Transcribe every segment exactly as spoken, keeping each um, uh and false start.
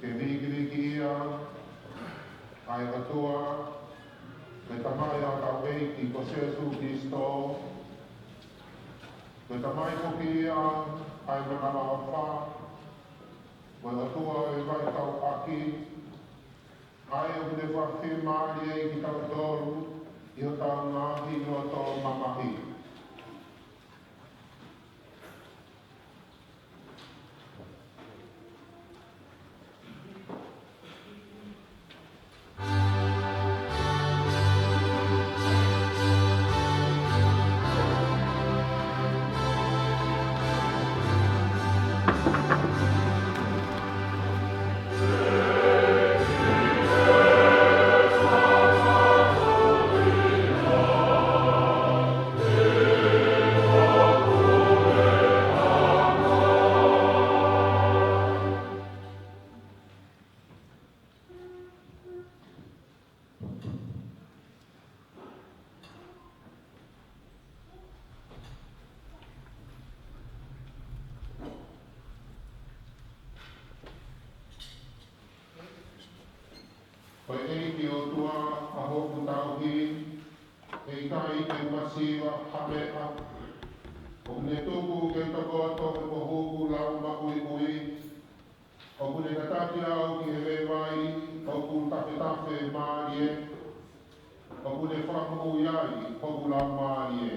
ke vikivikiʻia ʻa e ʻOtua, ko e Tamai ʻa hotau ʻEiki ko Sīsū Kalaisi, ko e Tamai foki ia ʻa e Manavaʻofa, ko e ʻOtua ʻo e Faifekau ʻaki, ʻa ia ʻoku ne fakafiemālieʻi kitautolu ʻi hotau ngaahi loto mamahi. Ko e ʻEiki ʻOtua ʻa hoku tauhi, ʻe ʻikai te u masiva ha meʻa. ʻOku ne tuku ke u tokoto ʻi hoku lau maʻuiʻui. ʻOku ne tataki au ki he vai ʻoku tafetafe mālie. ʻOku ne fakamoʻui ai hoku laumālie.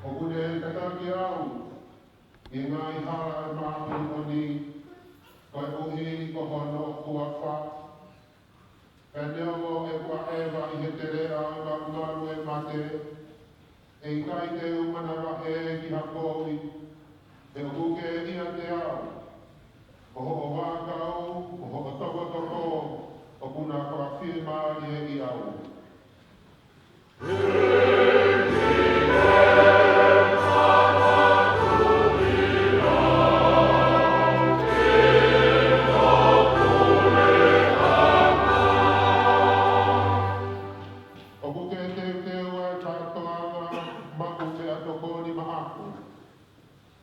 ʻOku ne tataki au ʻi he ngaahi hala ʻo e māʻoniʻoni, koeʻuhi ko hono huafa. Pea neongo ʻeku ʻaʻeva ʻi he teleʻa ʻo e malumalu ʻo e mate, ʻe ʻikai te u manavahē ki ha poʻuli, he ʻoku ke ʻiate au. Ko hoʻo vaʻakau mo hoʻo tokotoko ʻoku na fakafiemālieʻi au. ʻOku ke teuteu ʻa e kātoanga maʻu meʻatokoni maʻaku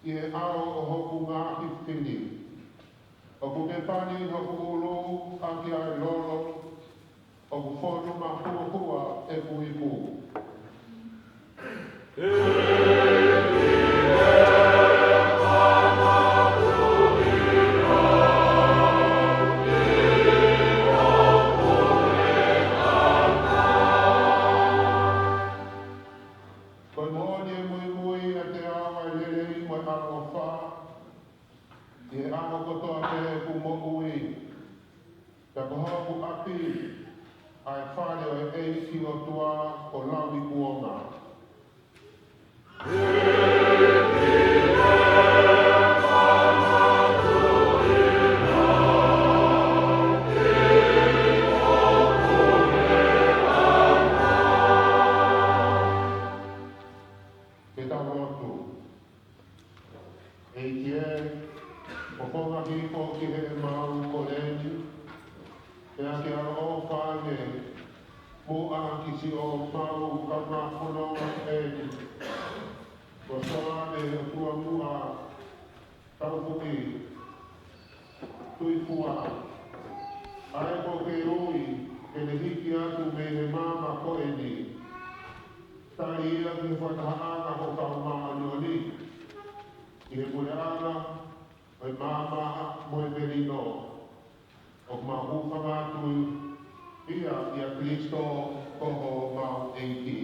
ʻi he ʻao ʻo hoku ngaahi fili. ʻOku ke pani hoku ʻulu ʻaki ʻa e lolo, ʻoku fonu mahuohua ʻeku ipu. Ko e moʻoni ʻe muimui ʻiate au ʻa e lelei mo e ʻaloʻofa, ʻi he ʻaho kotoa pē ʻeku moʻui. Pea ko hoku ʻapi ʻa e fale ʻo e ʻEiki ʻOtua ʻo lauikuonga. Ke tau lotu. ʻEiki ē, ʻoku ou fakafoki ki he mau ko eni, pea ke ʻaloʻofa ange muʻa ki siʻomau kaungā fononga eni, ko Soane ʻOtuamuʻa Taufuʻi Tuʻifua, ʻa ia ʻoku ke ui ke ne hiki atu mei he maama ko eni, tali ia ki he fakatahaʻanga ʻo e kau māʻoniʻoni ʻi he puleʻanga ʻo e maama mo e melino. ʻOku mau hūfanga atu ia ʻia Kalaisi ko homau ʻEiki.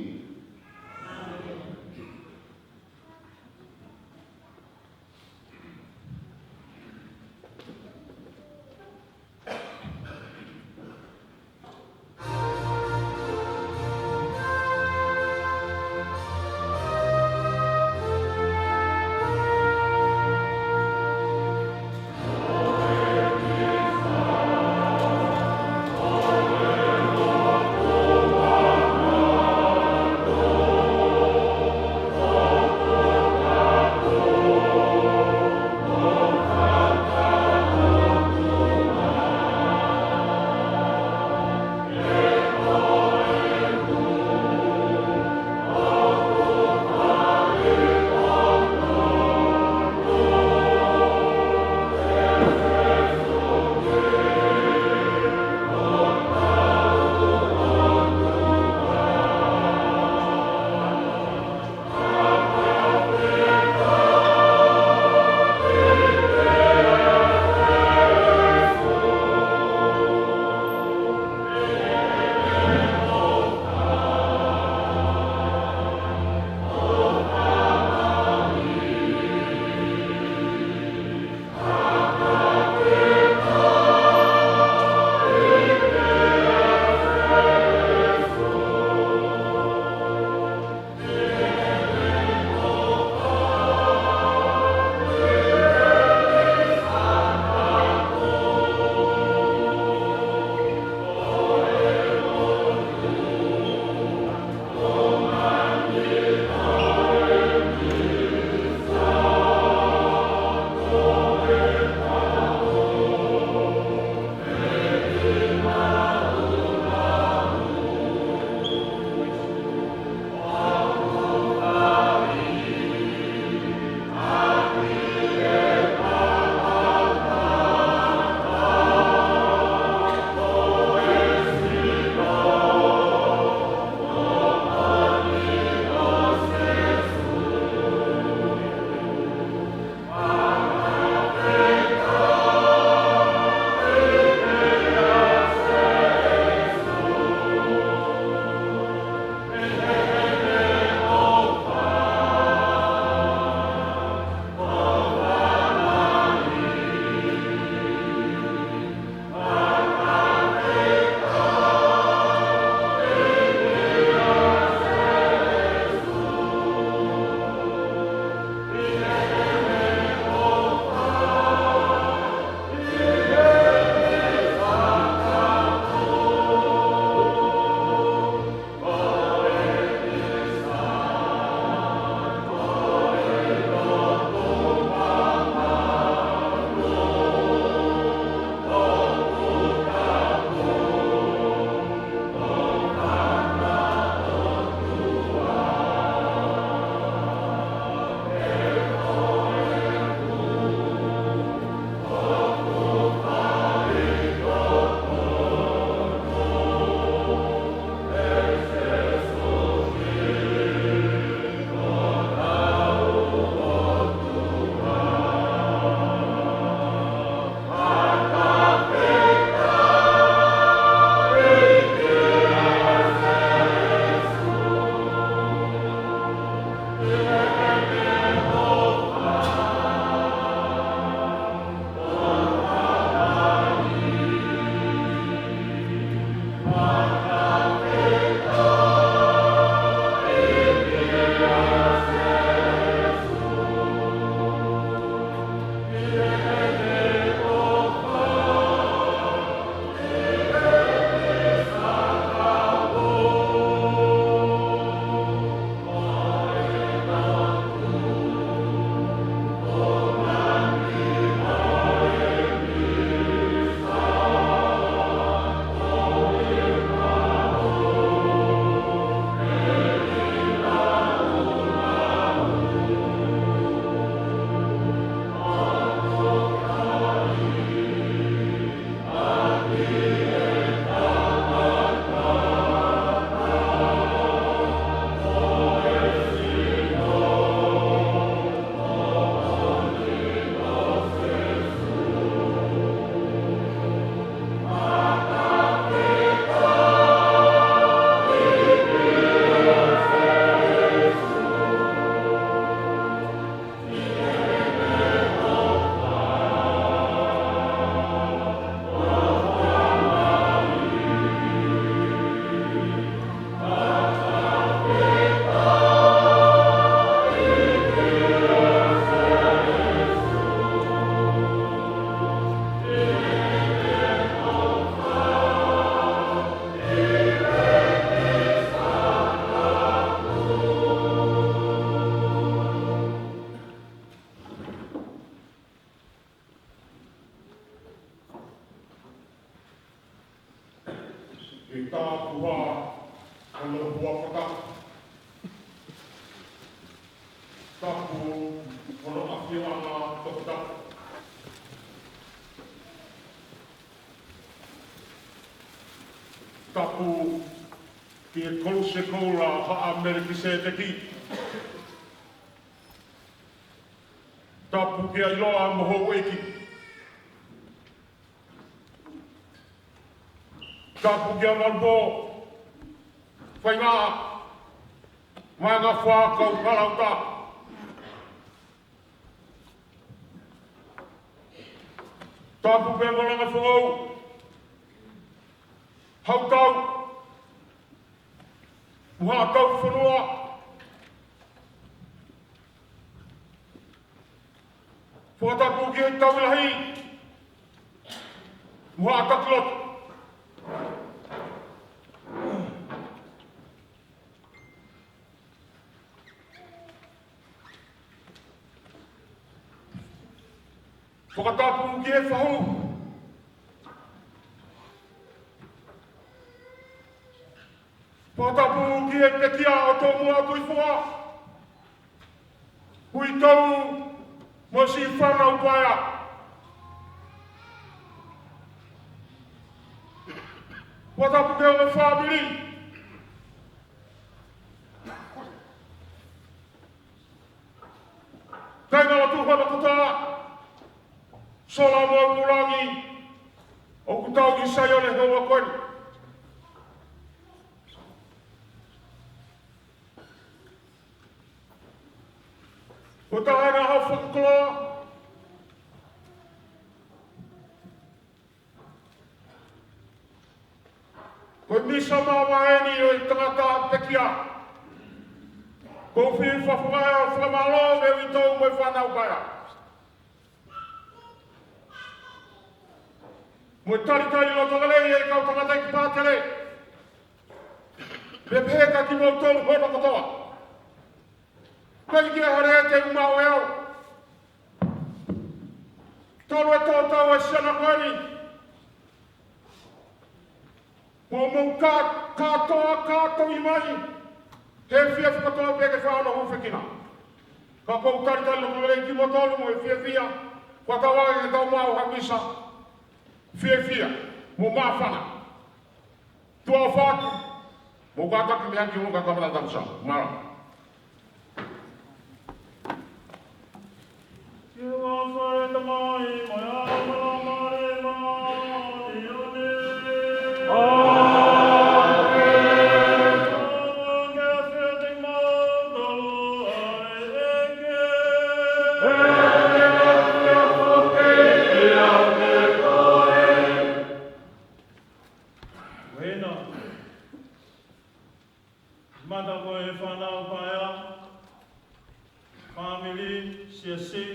Tapu ki hono ʻafioʻanga toputapu. Tapu ki he Koluse Koula ʻa Melekiseteki. Tapu kia ʻIloa mo houʻeiki. Tapu kia Malupo, Faingaʻa, Maʻanga, Fā, kau palauta. Tapu pē mo Langa Foʻou, Hautau, mo Haʻa Taufonua. Fakatapu ki he Tauʻi Lahi mo Haʻa Takilotu. Fakatapu ki he fahu. Fakatapu ki he pekia ʻo Toʻomua, Tuʻifua, Huitau mo siʻi fānau paea. Fakatapu ki he ongo fāmili. Kāinga ʻo Tuʻi hono kotoa, Sola mo Langi, ʻoku tau ʻi Saione he ʻaho ko eni. Ko e taha eni e ʻaho fakakoloa, ko e misa māvae eni ʻo e tangata pekia. ʻOku ou fie fakafofonga ʻa e fakamālō mei he uitou mo e fānau paea, mo e talitali loto lelei ʻa e kau tangataʻeiki pātele, pea pehē kia kimoutolu hono kotoa. Pea ki he hale te u maʻu ʻe au. Tolu e tōtau e siana ko eni. Mo mou ka, kātoa, kātoa mai. He fiefia kātoa pē ke fānau hufekina. Ka ʻoku ou talitali loto lelei kimoutolu mo e fiefia. Fakatauange ke tau maʻu ha misa fiefia mo māfana. Tuʻa ʻofa atu, mou kātaki mei he ʻaho ni kae kamata ʻetau misa. Mālō. Ki he huafa ʻo e Tamai, mo e ʻAlo, mo e Laumālie Māʻoniʻoni. ʻĀmeni. Ke ʻafio ʻiate kimoutolu ʻa e ʻEiki. Ko ena, mata ko e fānau paea, fāmili, siasi,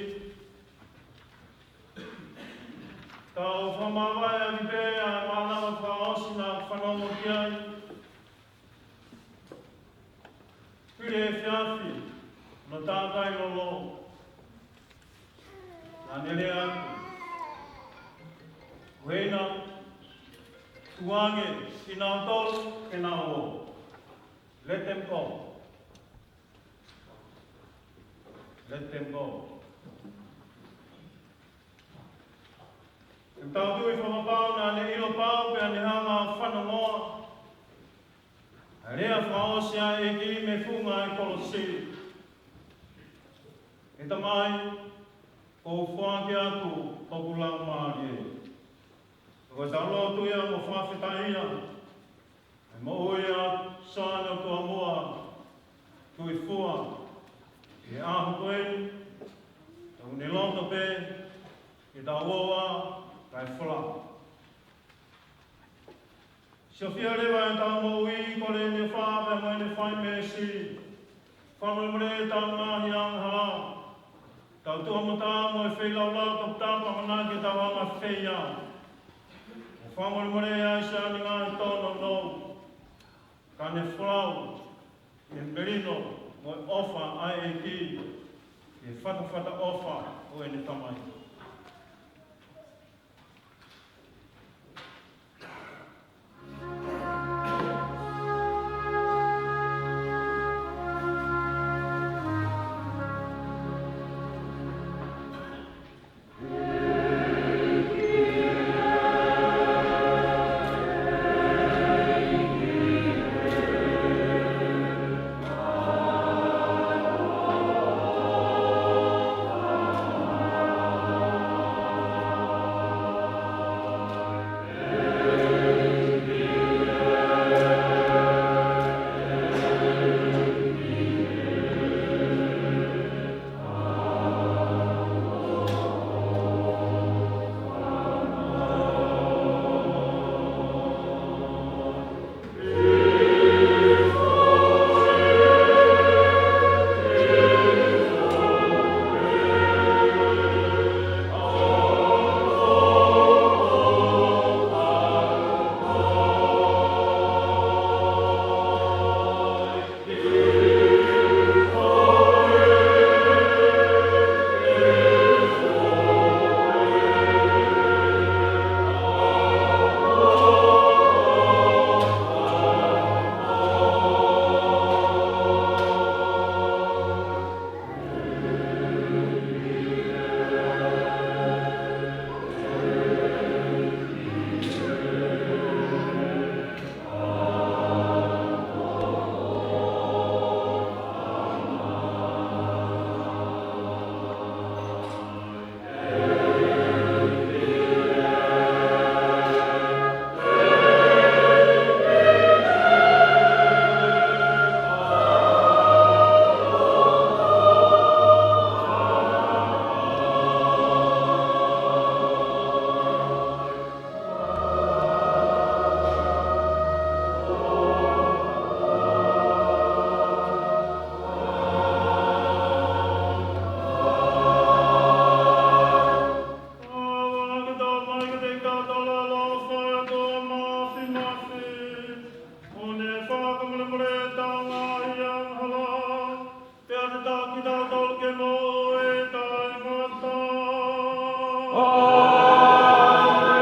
tau fakamāvae ʻaki pē ʻa e mānava fakaʻosi naʻa ku fanongo ki ai. Hili e efiafi, naʻa ku tākai lolo. Naʻa ne lea atu: Ueina, tuku ange kinautolu ke nau ō. Let them go. Let them go. Tau tui fakapapau naʻa ne ʻilo pau pea ne hanga ʻo fanongoa ʻa e lea fakaʻosi ʻa e ʻEiki mei he funga ʻo e kolosi. ʻE Tamai, ʻoku ou foaki atu hoku laumālie. Ko e tau lotu ia mo fakafetaʻi ia. ʻE moʻui ʻa Soane ʻo Tuʻamoa, Tuʻifua, he ʻaho ko eni, ʻoku ne loto pē ke tau ō ā kae folau. Siofia leva ʻetau moʻui, kole ʻene ʻofa pea mo ʻene fai meesi. Fakamolemole ʻetau ngaahi angahala, ʻetau tuʻa mo taau mo e feilaulau toputapu ʻamanaki ke tau hanga ʻo feia. Mo fakamolemole ʻa e siʻi ngaahi tōnounou. Ka ne folau ʻi he melino mo e ʻofa ʻa e ʻEiki, ʻi he fatafata ʻofa ʻo ʻene Tamai. ʻĀmeni.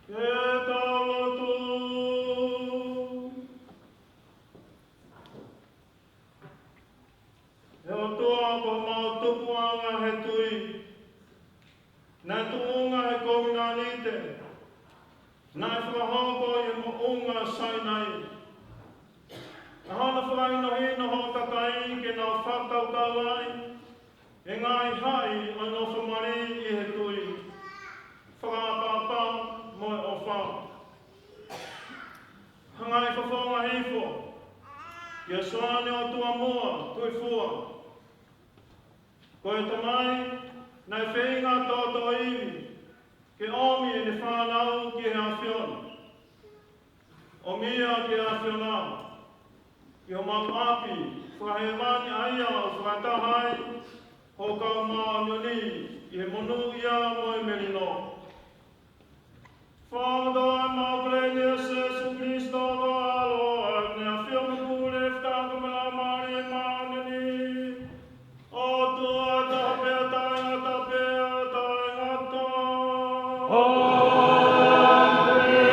Ke tau lotu. ʻE ʻOtua, ko homau tupuʻanga he tui naʻe tuʻunga he kovinānite naʻe fakahoko ʻi he moʻunga Sainai. ʻA hono fakahinohino hoʻo kakai ke nau fakakaukauʻi ʻa e ngaahi haʻi ʻo e nofo mali ʻi he tui, fakaʻapaʻapa mo e ʻofa. Hanga ʻo fofonga hifo kia Soane ʻOtua Muʻa Tuʻifua, ko e tamai naʻe feinga tōtōivi ke ʻomi ʻene fānau ki he ʻAfiona. ʻOmi ia ki he ʻAfiona, ki homau ʻapi fakahēvani, ʻa ia ʻoku fakataha ai ho kau māʻoniʻoni ʻi he monūʻia mo e melino. Fakafetaʻi maʻu pē ʻia Sīsū Kalaisi ko e ʻAlo, ʻa ia naʻe ʻafio mo pule ʻi he fakatātā ʻo e Laumālie Māʻoniʻoni, ʻOtua taha pē, taʻengata pē, taʻengata. ʻĀmeni.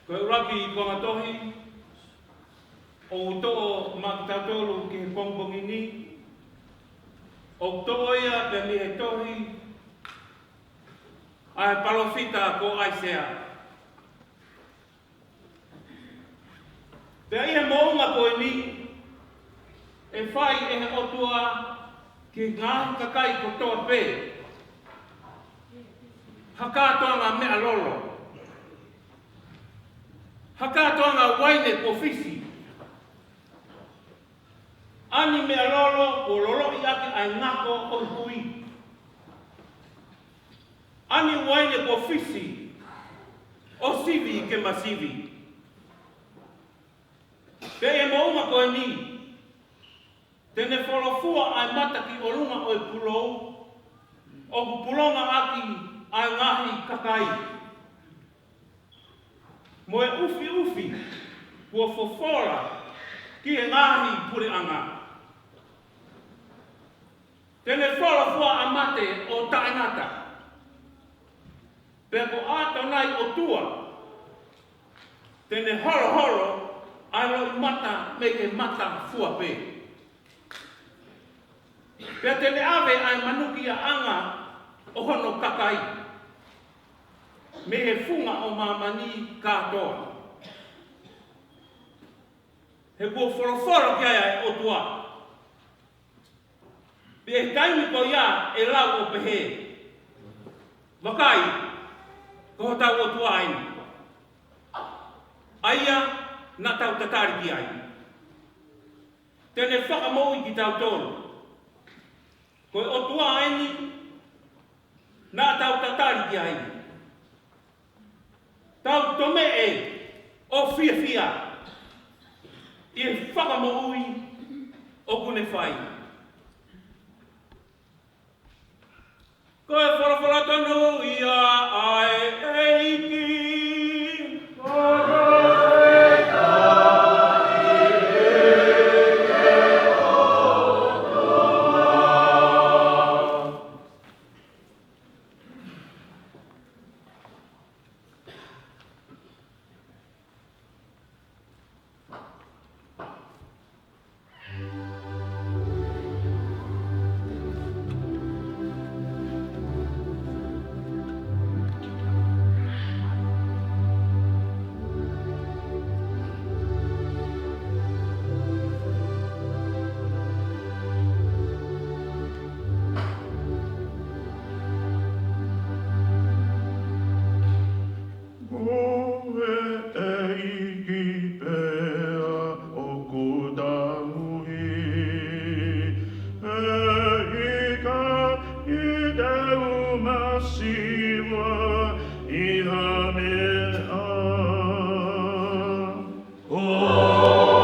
Ko e ʻuluaki kuonga tohi ʻoku toʻo maʻa kitautolu ki he pongipongi ni, ʻoku toʻo ia pē mei he tohi ʻa e palōfita ko ʻAisea. Pea ʻi he moʻunga ko eni, ʻe fai ʻe he ʻOtua ki he ngaahi kakai kotoa pē ha kātoanga meʻa lolo, ha kātoanga uaine kuo fisi, ʻa e meʻa lolo kuo loloʻi ʻaki ʻa e ngako ʻo e hui, ʻa e uaine kuo fisi ʻo sivi ke masivi. Pea ʻi he moʻunga ko eni, te ne folofua ʻa e mata ki ʻolunga ʻo e pulou ʻoku pulonga ʻaki ʻa e ngaahi kakai, mo e ʻufiʻufi kuo fofola ki he ngaahi puleʻanga. Te ne folofua ʻa mate ʻo taʻengata, pea ko ʻAtonai ʻOtua te ne holoholo ʻa e loʻimata mei he mata fua pē. Pea te ne ʻave ʻa e manukiʻanga ʻo hono kakai mei he funga ʻo māmani kātoa. He kuo folofola ki ai ʻa e ʻOtua. Pea ʻi he taimi ko ia ʻe lau ʻo pehē, vakai, ko hotau ʻOtua eni, ʻa ia naʻa tau tatali ki ai. Te ne fakamoʻui kitautolu. Ko e ʻOtua eni naʻa tau tatali ki ai. Tau tomeʻe ʻo fiefia ʻi he fakamoʻui ʻoku ne fai. Ko e folofola tonu ia ʻa e ʻEiki. ʻi ha meʻa. Ko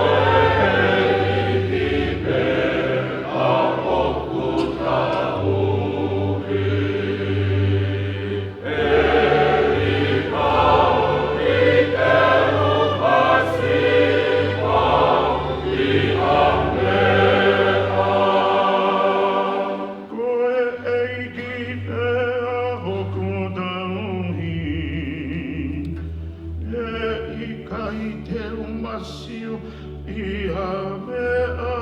e ʻEiki pē ʻa hoku tauhi, ʻe ʻikai te u masiu ʻi ha meʻa.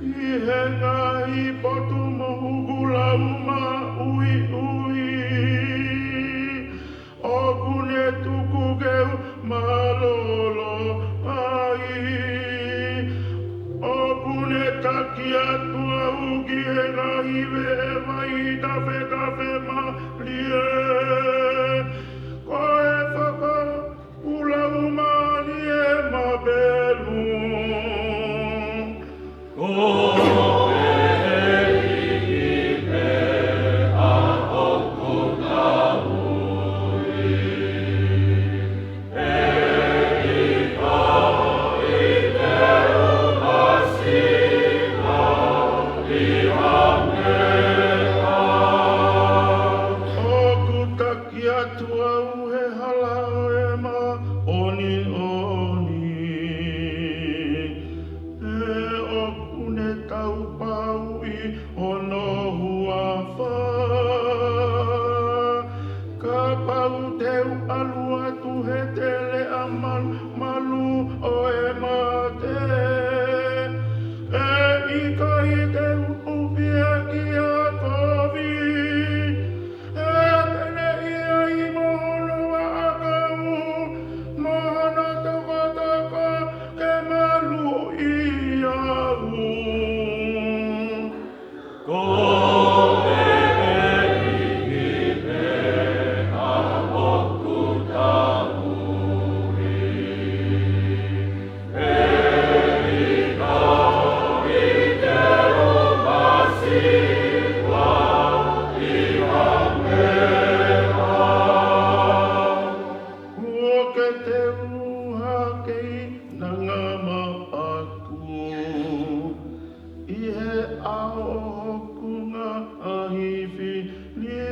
ʻI he ngaahi potu mohu kuo lau maʻuiʻui, ʻoku ne tuku ke u mālōlō ai. ʻOku ne taki atu au ki he ngaahi veʻe vai tafetafe mālie. Ko e fakaʻulau mālie maʻa Pelu. Ko e ʻEiki pē ʻa hoku tauhi, ʻe ʻikai te u masiu ʻi ha meʻa. ʻOku taki atu au he hala ʻo e māʻoniʻoni, he ʻoku ne taupauʻi hono huafa. Kapau te u ʻalu atu he teleʻa malumalu ʻo e mate, ʻe ʻikai te u ʻufiʻaki ha kovi. ʻE teneʻi ai mo hono vaʻakau, mo hono tokotoko ke maluʻi au. Ko e ʻEiki pē ʻa hoku tauhi, ʻe ʻikai te u masiu ʻi ha meʻa. Kuo ke teu hake ʻi he ngaahi maʻaku, ʻi he ʻao ʻo hoku ngaahi fili.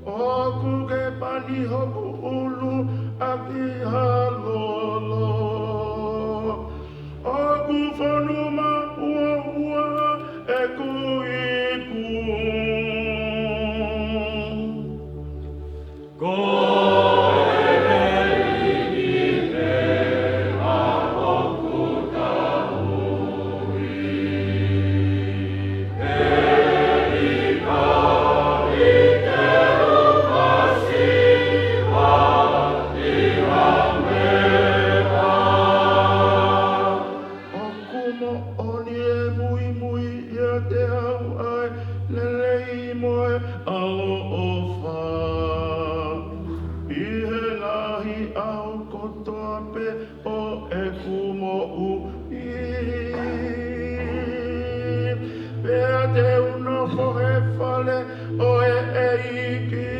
ʻOku ke pani hoku ʻulu ʻaki ha lolo, ʻoku fonu maʻuʻuaʻa ʻeku iku. Ko e ʻEiki pē ʻa hoku tauhi, ʻe ʻikai te u masiu ʻi ha meʻa. ʻOku moʻoni ʻe muimui ʻiate au ʻa e lelei mo e ʻaloʻofa ʻi he ngaahi ʻaho kotoa pē ʻo ʻeku moʻui. Pea te u nofo he fale ʻo e ʻEiki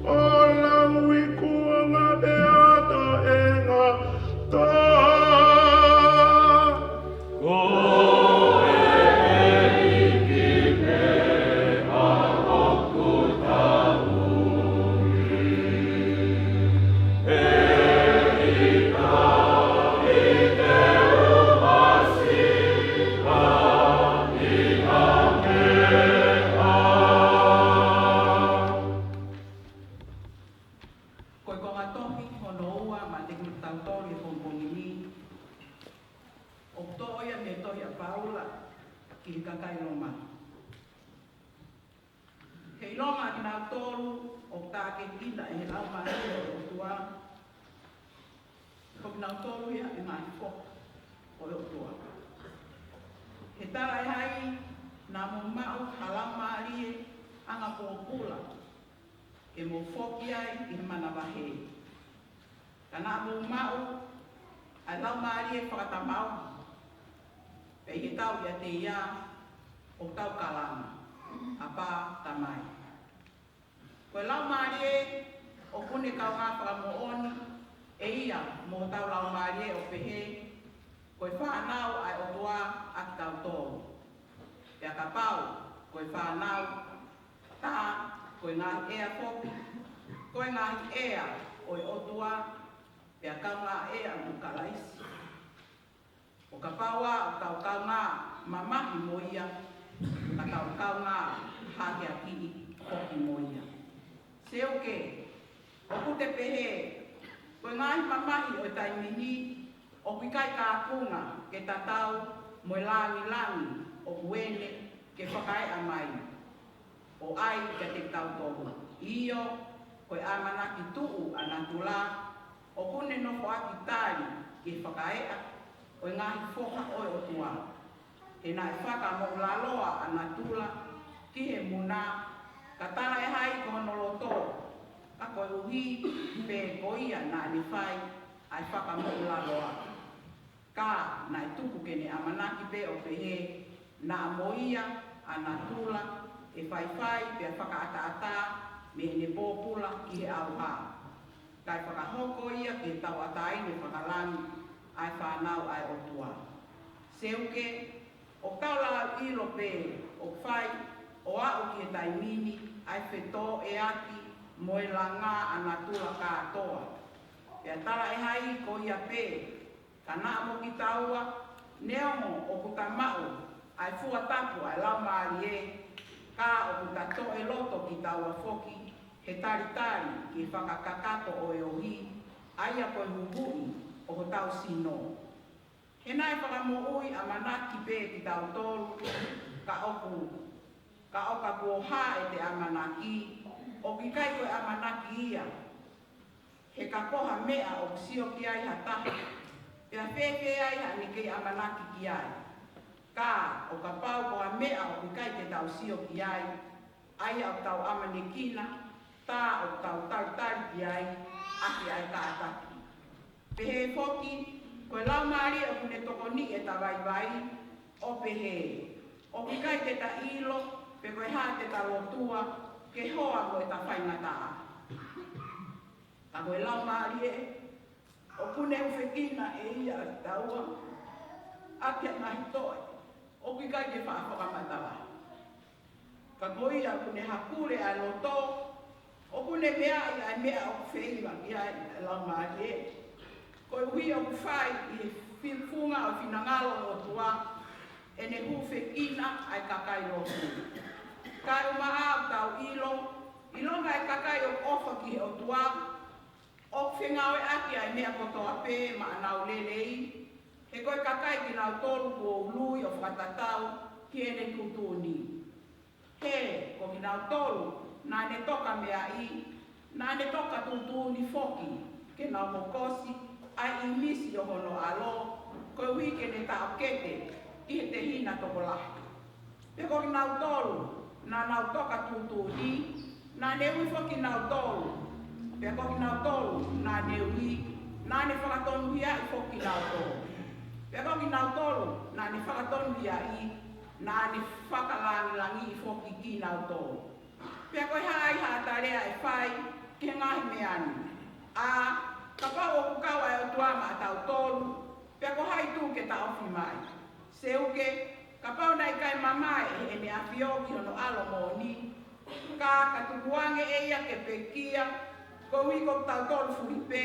ʻo lauikuonga pea taʻengata. Ko e ʻEiki pē ʻa hoku tauhi, ʻe ʻikai te u masiu ʻi ha meʻa. Ko e konga tohi hono ua maʻa kitautolu he pongipongi ni, ʻoku toʻo ia mei he tohi ʻa Paula ki he kakai Loma. He ʻilonga ʻa kinautolu ʻoku tākiekina ʻe he Laumālie ʻo e ʻOtua, ko kinautolu ia ʻe ngaahi foha ʻo e ʻOtua. He talaʻehai naʻa mou maʻu ha laumālie anga pōpula ke mou foki ai ki he manavahē. Ka naʻa mou maʻu ʻa e laumālie fakatamaoʻi, pea ʻi heʻetau ʻiate ia ʻoku tau kalanga, Aba, Tamai. Ko e Laumālie ʻoku ne kaungā fakamoʻoni ʻe ia mo hotau laumālie ʻo pehē, ko e fānau ʻa e ʻOtua ʻa kitautolu. Pea kapau ko e fānau, tā ko e ngaahi ʻea foki, ko e ngaahi ʻea ʻo e ʻOtua, pea kaungā ʻea mo Kalaisi. ʻO kapau ʻoku tau kaungā mamahi mo ia, ka tau kaungā hakeakiʻi foki mo ia. Seuke, ʻoku te pehē, ko e ngaahi mamahi ʻo e taimi ni ʻoku ʻikai kaunga ke tatau mo e lāngilangi ʻoku ʻene ke fakaeʻa mai ʻo ʻai kiate kitautolu. ʻIo, ko e ʻamanaki tuʻu ʻa natula, ʻoku ne nofoʻaki tali ki he fakaeʻa ʻo e ngaahi foha ʻo e ʻOtua. He naʻe fakamoʻulaloa ʻa natula ki he muna, ka talaʻehai ko hono loto, ka koeʻuhi pē ko ia naʻa ne fai ʻa e fakamoʻulaloa. Ka naʻe tuku ke ne ʻamanaki pē ʻo pehē, naʻa mo ia ʻa natula ʻe faifai pea fakaʻataʻatā mei heʻene pōpula ki he ʻauha, kae fakahoko ia ki he tauʻatāina fakalangi ʻa e fānau ʻa e ʻOtua. Seuke, ʻoku tau lāuʻilo pē ʻoku fai ʻo aʻu ki he taimi ni ʻa e fetōʻeaki mo e langa ʻa natula kātoa. Pea talaʻehai ko ia pē, ka naʻa mo kitaua, neongo ʻoku ta maʻu ʻa e fua tapu ʻa e Laumālie, ka ʻoku ta toʻe loto kitaua foki he talitali ki he fakakakato ʻo e ohi, ʻa ia ko e huhuʻi ʻo hotau sino. He naʻe fakamoʻui ʻamanaki pē kitautolu, ka ʻoku, ka ʻo ka kuo hā ʻete ʻamanaki, ʻoku ʻikai ko e ʻamanaki ia. He ka ko ha meʻa ʻoku sio ki ai ha taha, pea fēfē ai haʻane kei ʻamanaki ki ai? Ka ʻo kapau ko ha meʻa ʻoku ʻikai te tau sio ki ai, ʻa ia ʻoku tau ʻamanekina, tā ʻoku tau talitali ki ai ʻaki ʻa e kātaki. Pehē foki, ko e Laumālie ʻoku ne tokoniʻi ʻeta vaivai, ʻo pehē, ʻoku ʻikai te ta ʻilo pe ko e hā te ta lotua ke hoa mo ʻeta faingataʻa. Ka ko e Laumālie ʻoku ne hūfekina ʻe ia kitaua ʻaki ʻa e ngaahi toʻe ʻoku ʻikai ke faʻa fakamatala. Ka ko ia ʻoku ne hakule ʻa e loto, ʻoku ne meaʻi ʻa e meʻa ʻoku feiva ki ai ʻa e Laumālie. Koeʻuhi ʻoku fai ʻi he fi-, funga ʻo e finangalo ʻo e ʻOtua ʻene hūfekina ʻa e kakai lotu. Kae ʻumaʻā ʻoku tau ʻilo, ʻilonga ʻa e kakai ʻoku ʻofa ki he ʻOtua, ʻoku fengāueʻaki ʻa e meʻa kotoa pē maʻa ʻenau lelei, he ko e kakai kinautolu kuo ului ʻo fakatatau ki heʻene tuʻutuʻuni. He ko kinautolu naʻa ne toka meaʻi, naʻa ne toka tuʻutuʻuni foki ke nau hokosi ʻa e ʻīmisi ʻo hono ʻAlo, koeʻuhi ke ne taʻokete ʻi he tehina tokolahi. Pea ko kinautolu naʻa nau toka tuʻutuʻuni, naʻa ne ui foki kinautolu. Pea ko kinautolu naʻa ne ui, naʻa ne fakatonuhiaʻi foki kinautolu. Pea ko kinautolu naʻa ne fakatonuhiaʻi, naʻa ne fakalāngilangiʻi foki kinautolu. Pea ko e hā ai haʻata lea ʻe fai ki he ngaahi meʻa ni? ʻA, kapau ʻoku kau ʻa e ʻOtua maʻatautolu, pea ko hai tuku ke taʻofi mai? Seuke, kapau naʻe ʻikai mamae ʻe heʻene ʻAfio ki hono ʻAlo moʻoni, ka ka tukuange ʻe ia ke pekia, koeʻuhi ko kitautolu fuhi pē,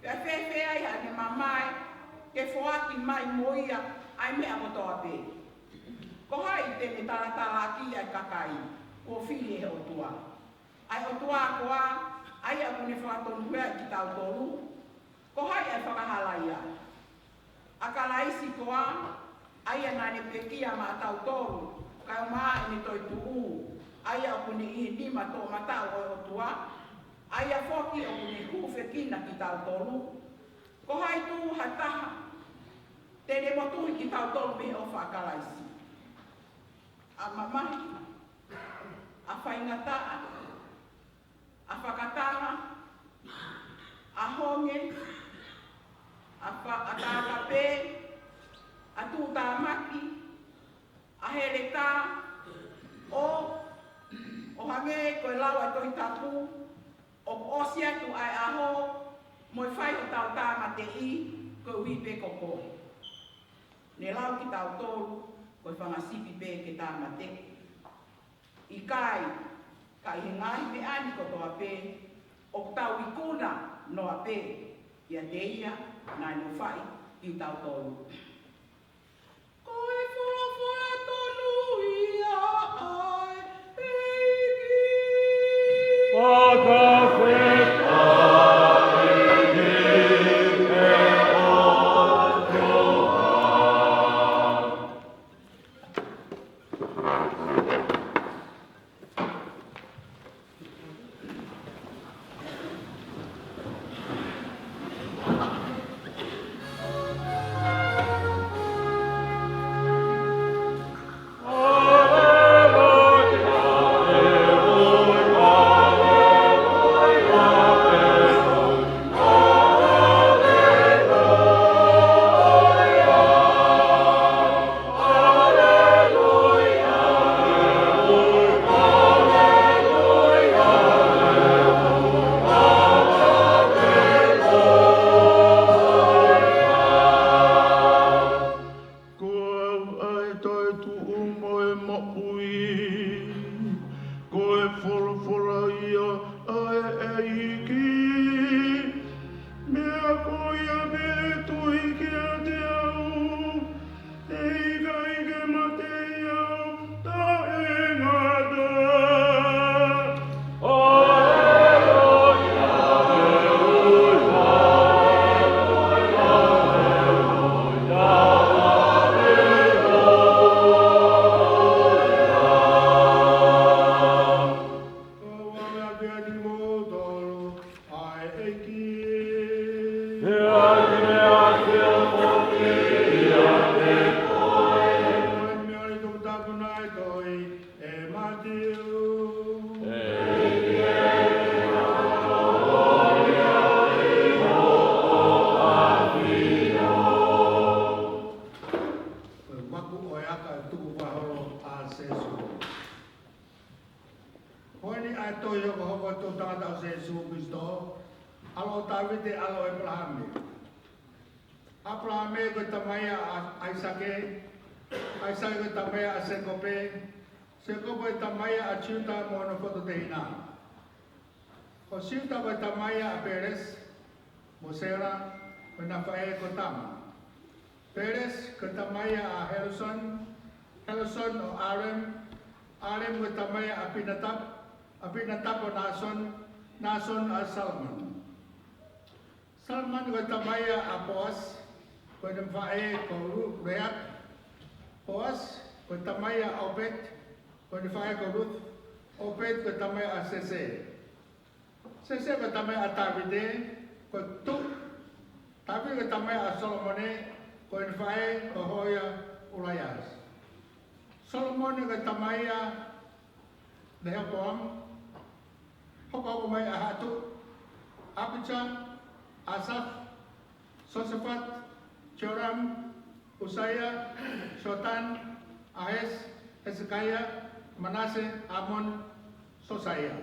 pea fēfē ai haʻane mamae ke foaki mai mo ia ʻa e meʻa kotoa pē? Ko hai te ne talatalaakiʻi ʻa e kakai kuo fili ʻe he ʻOtua? ʻA e ʻOtua koā, ʻa ia ʻoku ne fakatonuhiaʻi kitautolu? Ko hai ʻa e fakahala ia? ʻA Kalaisi koā, ʻa ia naʻa ne pekia maʻatautolu, kae ʻumaʻā ʻene toetuʻu, ʻa ia ʻoku ne ʻi he nima toʻomataʻu ʻo e ʻOtua, ʻa ia foki ʻoku ne hūfekina kitautolu? Ko hai tuku ha taha te ne motuhi kitautolu mei he ʻofa ʻa Kalaisi? ʻA mamahi, ʻa faingataʻa, ʻa fakatanga, ʻa honge, ʻa fa-, ʻa tākapē, ʻa tuʻutāmaki, ʻa heletā, ʻo, ʻo hangē Ko e lau ʻa e Tohi Tapu, ʻoku ʻosi atu ʻa e ʻaho, mo e fai hotau tāmateʻi, koeʻuhi pē ko koe. Ne lau kitautolu, ko e fanga sipi pē ke tāmateʻi. ʻIkai, ka ʻi he ngaahi meʻa ni kotoa pē, ʻoku tau ikuna noa pē ʻiate ia naʻe nofaʻi kitautolu. Ko e folofola tonu ia ʻa e ʻEiki. Fakafetaʻi ki he ʻOtua. Ko au ʻa e toetuʻu mo e moʻui, ko e folofola ia ʻa e ʻEiki. Meʻa ko ia mei he tui kiate au, ʻe ʻikai ke mate ia ʻo taʻengata. Ko au ʻa e ʻEiki. Pea ke ʻafio foki ʻiate koe. Ko e meʻa ʻi he tohi tapu naʻe tohi ʻe Mātiu. Ko e maku ʻo e aka tukuvaholo ʻa Sēsū. Ko eni ʻa e tohi hokohoko ʻo e toʻu tangata ʻo Sēsū Kalaisi, ʻalo ʻo Tavite, ʻalo ʻo ʻĒpalahame. ʻĒpalahame ko e tamai ʻa ʻAisake, ʻAisake ko e tamai ʻa Sēkope, Sēkope ko e tamai ʻa Siuta mo hono fototehina. Ko Siuta ko e tamai ʻa Pēlesi, mo Sela, mo ʻena faʻē ko Tama. Pēlesi ko e tamai ʻa Helesoni, Helesoni ʻo ʻAlemi, ʻAlemi ko e tamai ʻa ʻApinatapi, ʻApinatapi ʻo Nāsoni, Nāsoni ʻa Salamoni. Salamoni ko e tamai ʻa Poasi, ko ʻene faʻē ko Ru-, Rueapi. Poasi ko e tamai ʻa ʻOpeti, ko ʻene faʻē ko Luti. ʻOpeti ko e tamai ʻa Sese. Sese ko e tamai ʻa Tavite, ko e tuʻi. Tavite ko e tamai ʻa Solomone, ko ʻene faʻē ko Hoia ʻUlaiasi. Solomone ko e tamai ʻa Lehopoami, hokohoko mai ʻa e haʻa tuʻi, ʻApija, ʻAsafi, Sosefati, Siorami, ʻUsaia, Siotani, ʻAhasi, Hesekaia, Manase, ʻAmoni, Sosaia.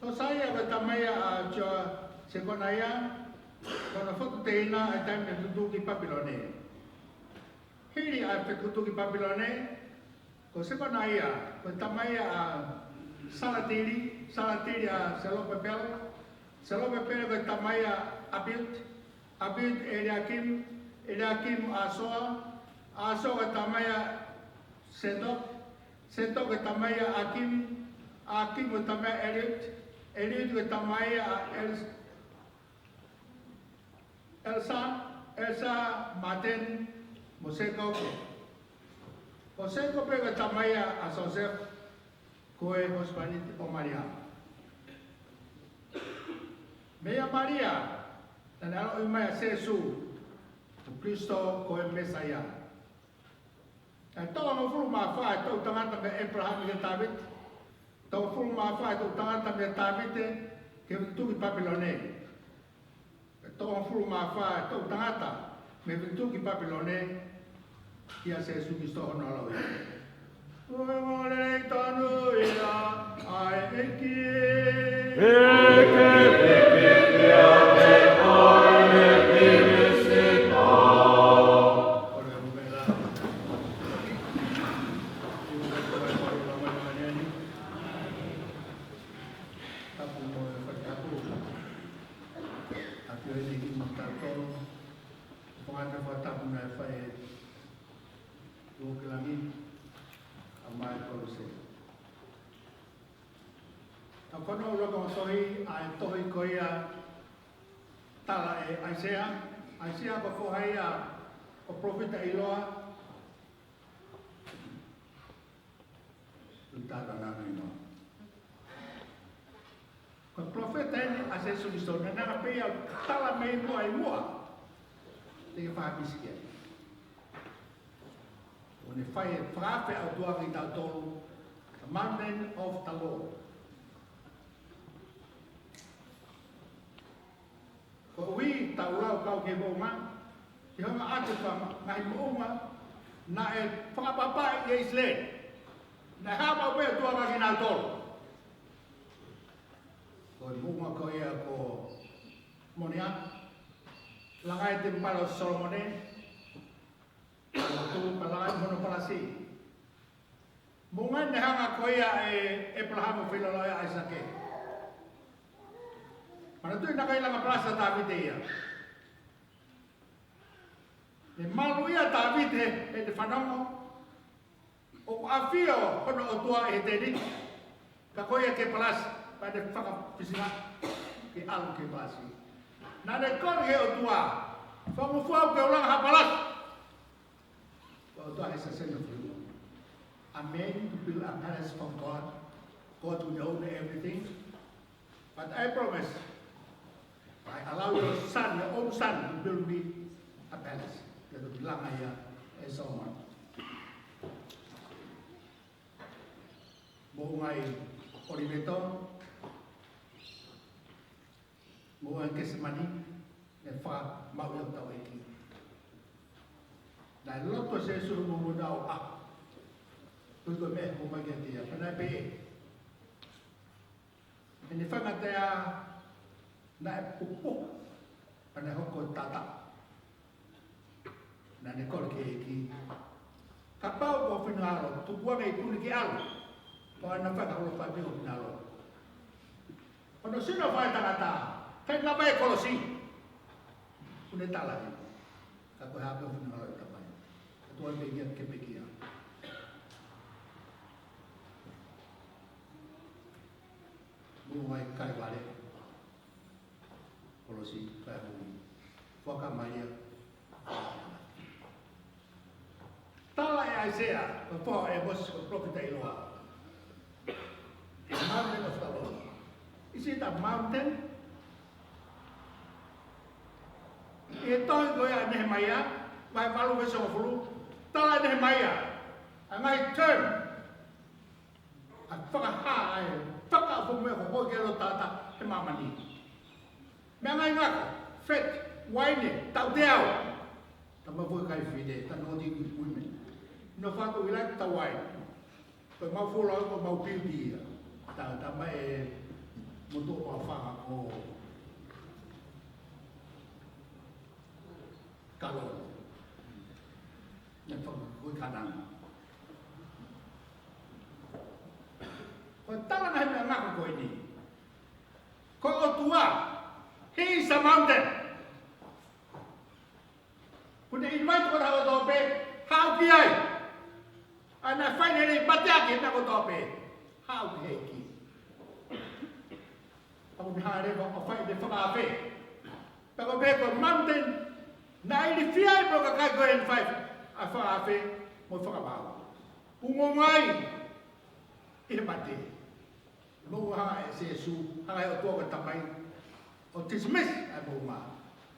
Sosaia ko e tamai ʻa Sio-, Sekonaia, ko hono fototehina ʻi he taimi ʻo e fetuʻutuʻu ki Papilone. Hili ʻa e fetuʻutuʻu ki Papilone, ko Sekonaia ko e tamai ʻa Salatili, Salatili ʻa Selopepele, Selopepele ko e tamai ʻa ʻApiuti, ʻApiuti ʻEliakimi, ʻEliakimi ʻAsoa, ʻAsoa ko e tamai ʻa Sētoke, Sētoke ko e tamai ʻa ʻAkimi, ʻAkimi ko e tamai ʻa ʻEliuti, ʻEliuti ko e tamai ʻa ʻElis-, ʻElisa, ʻElisa, Māteni, mo Sēkope. Ko Sēkope ko e tamai ʻa Siosefa, ko e husepāniti ʻo Malia. Meia Malia, naʻa ne ʻaloʻi mai ʻa Sēsū, ko Kalaisi ko e Mīsaia. ʻE toko hongofulu mā fā ʻa e toʻu tangata meia ʻĒpalahame kia Tavite. Toko hongofulu mā fā ʻa e toʻu tangata meia Tavite ki he fetuʻutuʻu ki Papilone. ʻE toko hongofulu mā fā ʻa e toʻu tangata mei he fetuʻutuʻu ki Papilone kia Sēsū Kalaisi hono ʻaloʻi. Ko e ongoongolelei tonu ia ʻa e ʻEiki. Tapu mo e fai tapu. Tapu eni ki mo tautolu. Fakaʻatā fakatapu naʻe fai ʻe Tuʻi Langi, ʻa mai Kolose. Ka ko hono ʻuluaki tohi, ʻa e tohi ko ia tala ʻe ʻAisea. ʻAisea ko e foha ia ʻo e palōfita ʻiloa. Tala nani ma. Ko e palōfita eni ʻa Sīsū Kalaisi, naʻa ne pehē ʻe tala mei muʻa ʻi muʻa. Te ke fakapisi ki ai. ʻO ne fai e fakaafe ʻa e ʻOtua kiate kitautolu, the mountain of the Lord. Ko e ʻuhi tau lau kau ki he moʻunga, ʻi he ngaahi ʻapi fanga, ngaahi moʻunga naʻe fakapapaʻi ʻe ʻIsileli. Naʻe haʻu pē ʻOtua kiate kinautolu. Ko e moʻunga ko ia ko Moape, langa ai e temipale ʻo Solomone, pea tuʻu pē langa ai hono palasi. Moʻunga naʻe hanga ko ia ʻe ʻĒpalahame ʻo feilaulau ai ʻa ʻAisake. Manatuʻi naʻe ʻikai langa palasi ʻa Tavita ia. Ne malu ia ʻa Tavita he, he ne fanongo ʻoku ʻafio hono ʻOtua ʻi he tēniti, ka ko ia ki he palasi, pea ne fakafisingaʻi ke ʻalu ki he palasi. Naʻa ne kole ki he ʻOtua, fangofua au ke u langa ha palasi. Well, ʻOtua, he sasena fulu. A man to build a palace for God. God will own everything. But I promise, I allow your son, your own son, to build me a palace. Te u langa ia ʻe Solomone. Moʻunga ʻi ʻOliveto, moʻunga ʻi Ketisemani, ne fakamaʻu ia ʻe hotau ʻEiki. Naʻe lotu ʻa Sīsū mo mo nau a. Ko e meʻa ko mai ke tia, pea naʻe pehē. ʻEne faingataʻa naʻe pupuha, pea naʻe hoko ʻo tata. Naʻa ne kole ki he ʻEiki. Kapau ko ho finangalo, tuku ange ʻeku ʻi heni ke ʻalu. Pea naʻe fakaholo fai pē ho finangalo. Ko hono sino fai tangata, kai na mai kolosi. Kuo ne tala ē. Ka ko e hā pē ho finangalo ʻe Tamai. Ka tuʻu pē ia ke pekia. Moʻunga ʻi Kalevale. Kolosi, kai hui. Fakamai ia. Tala ʻe ʻAisea, ko e foha ʻo ʻĒmosi, ko e palōfita ʻiloa. The mountain of the Lord. Is it a mountain? ʻI he tohi ko ia ʻa Nehemaia, vahe valu veesi hongofulu, tala ʻe Nehemaia ʻa e ngaahi term, ʻa e fakahā ʻa e fakaʻofoʻofa meʻa ko ē ke ʻalu ʻo tata he māmani. Meʻangāue ngako, feti, uaine, tauteau. Tama foʻi kai fine, ta noti kui kui me. No fatu i lai ta uaine. Ko e mau folo au ko mau piu dia. Ta, ta mai e motu o fanga ko kalo. Ne fanga ko kananga. Ko e tala ngaahi meʻangāue ko eni. Ko e ʻOtua, he is a mountain. Kuo ne invite kitautolu kotoa pē, haʻu ki ai. ʻA ia naʻe fai ʻene mateaki he meʻa kotoa pē, haʻu ki he ʻEiki. Pea kuo ne hanga leva ʻo fai ʻene fakaafe. Pea ko e pehē ko e mountain, naʻe ilifia ai pē ʻa e kakai ko ē ʻi heʻene fai ʻa e fakaafe mo e fakamaau. Kuo ngongoi ʻi he mate. Moʻunga ʻa Sīsū, hanga ʻe he ʻOtua ko e Tamai ʻo dismiss ʻa e moʻunga.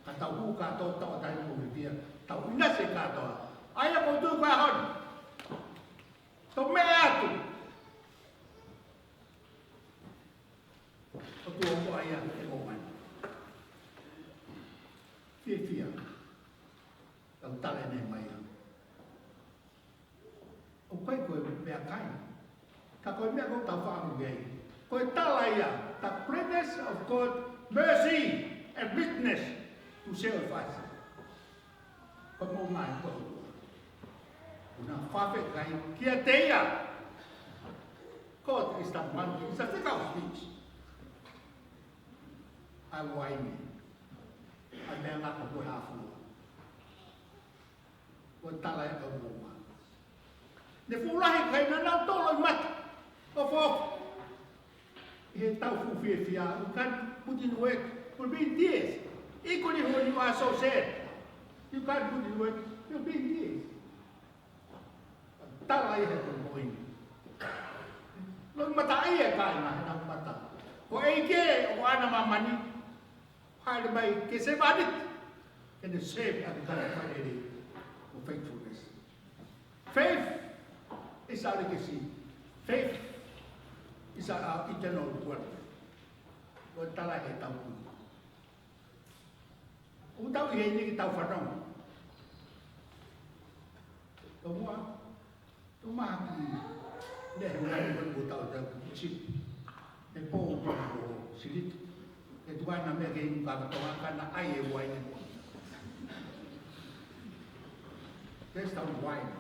Ka tau hū kātoa, tau ʻatai mo vivia, tau ʻinasi kātoa. ʻA ia ko e tuʻu ko e ʻaho ni. Tau meʻa atu. ʻOtua ko ia ʻe moʻunga ni. Fiefia. Tau tala ʻe Nehemaia. ʻOku ʻikai ko e meʻakai Ka ko e meʻa ʻoku tau fakaʻamu ki ai, ko e tala ia, the greatness of God, mercy and meekness to share with us. Ko e moʻunga ʻo e ʻOtua. ʻOku na fakafekai kiate ia. God is the man, is the figure of speech. ʻA e uaine. ʻA e meʻangako ko e hā fua. Ko e tala ia ʻa e moʻunga. Ne fuʻu lahi kakai naʻa nau tolo ʻi mata. ʻOfoʻofa. ʻI he tau fuʻu fiefia, you can't put in work. You'll be in tears. Equally when you are so sad, you can't put in work. You'll be in tears. Tala ia he ko e moʻoni. Loʻimata ia kāinga he nau mata. Ko e ʻEiki ʻoku ʻi māmani. Haere mai ke sevāniti. Ke ne serve ʻaki ʻene fakalelei. Ko e faithfulness. Faith is our legacy. Faith is our, our eternal wealth. Ko e tala he tau kui. ʻOku tau ʻi heni ke tau fanongo. Tomuʻa, tomuʻa ki he ʻuhinga ko ʻetau tau ki Siti. He pō ko Siti. He tuʻu ai ʻena meʻa ke inu kātoa ka naʻe ʻai e uaine ko ē. That's the wine.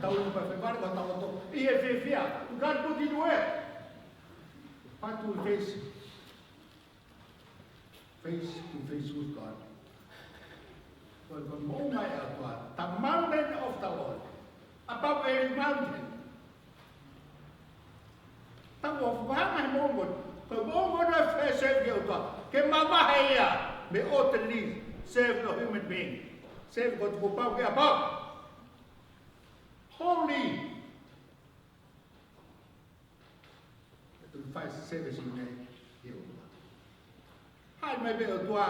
Tau inu pē fēfē ko tau to. ʻI he fiefia. You can't put it away. But we face face to face with God. Ko e, ko e moʻunga ʻo e ʻOtua, the mountain of the Lord, above every mountain. Tau ō fakahanga he moʻunga, ko e moʻunga ʻo e fēfē ki he ʻOtua, ke mavahe ia mei he ordinary service of human being. Service ko e tukupau ke above. Holy. ʻE tui fai service ʻi he ʻOtua. Haʻi mai pē ʻOtua,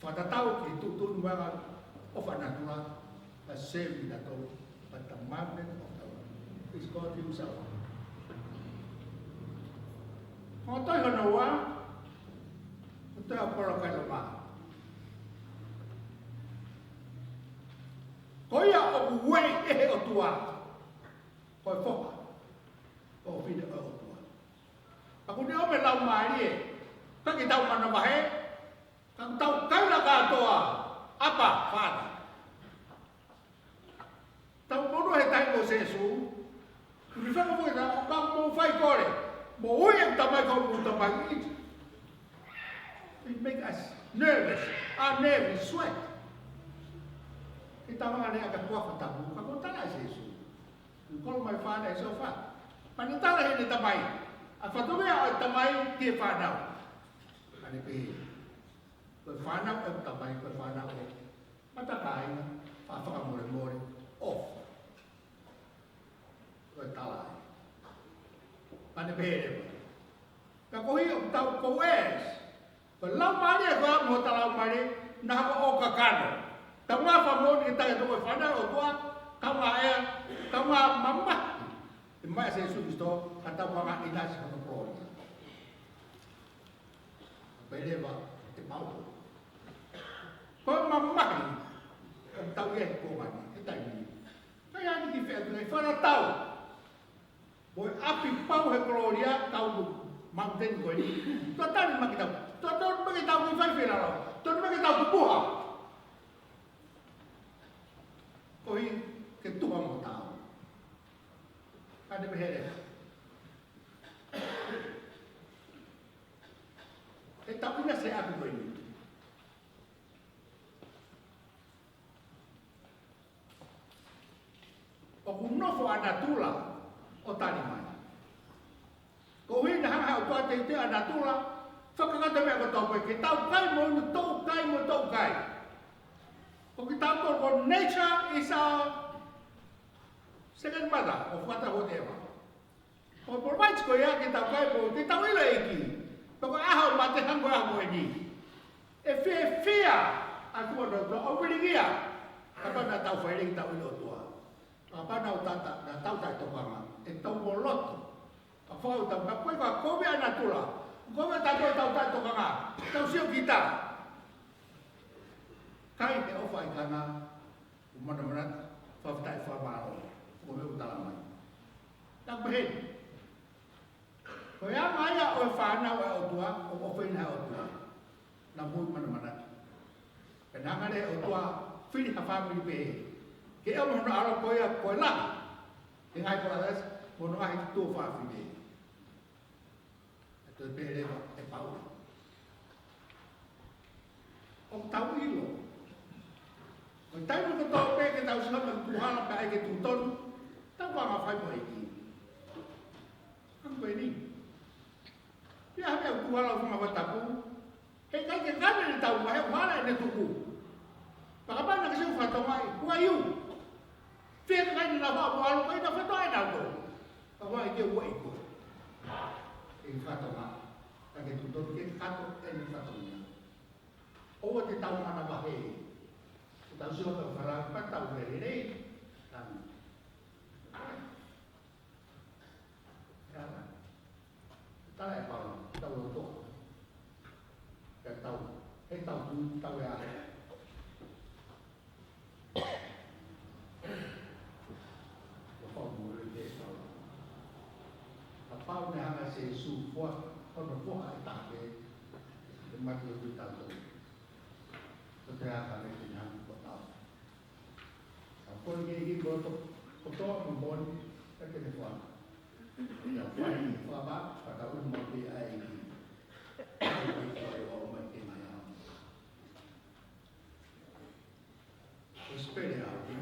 fakatatau ki he tuʻutuʻuni ʻa e ʻofa natula, ʻa e service naʻa tau, but the mountain of the Lord is God himself. Ko e tohi hono ua, ko e tohi ʻa Paula ki he Loma. Ko ia ʻoku ueʻi ʻe he ʻOtua, ko e foha ʻofefine ʻo e ʻOtua. Ka ʻoku ne ʻomai e Laumālie, ka ke tau manavahē, ka tau kaila kātoa, Abba, Father. Tau monū he taimi ʻo Sēsū, ʻoku ne fakamoʻoni ʻa e ʻofa mo e faikole, moʻui ʻeku Tamai ko hoku Tamai. It make us nervous, our nerves sweat. Ke tau ngale ʻa e kuafa tapu, ka ko e tala ʻa Sēsū. You call my Father as your Father. Pea ne tala ʻe heʻene Tamai ʻa e fatongia ʻo e Tamai ki he fānau. Pea ne pehē, ko e fānau ʻo e Tamai, ko e fānau ʻo e matakāinga, fa fakamolemole, ʻofa. Ko e tala ē. Pea ne pehē leva, ka ko e ʻoku tau ko ē, ko e Laumālie ko ē mo e Laumālie, naʻa ko e kakano. Tau ngā fakamoʻoni ke tau ko e fānau ʻo e ʻOtua, tau ngā ʻea, tau ngā mamahi. ʻE mai ʻa Sēsū Kalaisi, ka tau ngā ʻinasi hono kolōlia. Pea leva, ʻe mau. Ko e mamahi, ʻoku tau ʻi he konga ni, he taimi ni. Ka ʻi ai ni ki fea tu nei fana tau. Mo e ʻapi pau he kolōlia, tau tu mountain ko eni. Tuʻa tali mai ke tau. Tuʻa tali mai ke tau ki fai fela lau. Tuʻa tali mai ke tau ki puha. Koeʻuhi ke tuha mo tau. Ka ne pehē leva. He tau ʻinasi he ʻapi ko eni. ʻOku nofo ʻa natula ʻo tali mai. Koeʻuhi naʻe hanga ʻe he ʻOtua ʻo teuteu ʻa natula, fakakakato e meʻa kotoa pē, ke tau kai mo inu, tau kai mo tau kai. Ko kitautolu ko nature is our second mother, ʻo fakataha ʻo te eva. Ko e provide ko ia ke tau kai mo, ke tau ʻilo e ʻEiki. Pea ko e ʻaho ʻo e mate hangē ko e ʻaho ko eni. ʻE fiefia ʻa e ʻOtua ʻo tau ʻo vilikia. Kapau naʻa tau fai lelei ke tau ʻilo e ʻOtua. Kapau naʻa tau ta, naʻa tau taʻetokanga. ʻE tau mo loto. Ka fau tau ka koe ka kovi ʻa natula. Kovi ʻa tau tau taʻetokanga. Tau sio kita. Kai he ʻofa ʻa e ʻOtua. ʻO manamanatu, fakafetaʻi fakamālō, ʻo meʻa ʻoku tala mai. Naʻa ku pehē, Ko e anga ia ʻo e fānau ʻa e ʻOtua, ʻoku ʻofeina ʻe he ʻOtua. Naʻa mui manamana. Pea naʻe hanga ʻe he ʻOtua ʻo fili ha fāmili pehē. Ke ʻomi hono ʻAlo ko ia ko e lahi ki he ngaahi koloa ʻo e ʻasi, mo hono ngaahi tuofāfine. ʻE toe pehē leva ʻe Paula. ʻOku tau ʻilo. Ko e taimi kotoa pē ke tau sio ki he tuʻu hala pea ʻai ke tuʻu tonu, tau fanga fai mo e ʻEiki. Hangē ko eni. Pea hake au tuʻu hala ʻo fanga fakatapu. Heʻikai ke kane ʻene tau, he ʻoku hala ʻene tuku. Fakapana ke se u fatongia, who are you? Fie ke kai ni la fa ua lo kai na fatongia na to. Ka wai ke ua iko. E fatongia. Ka ke tuʻu tonu ke kato ʻene fatongia. ʻOua te tau manavahē. Ke tau sio ki he fara, pea tau lelei. Tanu. Ia, tala ʻe Paula, tau loto. Ia tau, he tau tu, tau ea. Ua fau mo le te Paula. Kapau naʻe hanga ʻe Sīsū ʻo foha, ʻo foha e take, ʻe mate ʻo tui tau tau. Ko te aka me te nang ko tau. Ka ko e ʻEiki ko to, ko to mo moni, ka te ne fua. Ia fua ni fua ba, ka ta un mo te ai ki. Ai ki ko e o mai ke mai au. Ko spele au ki.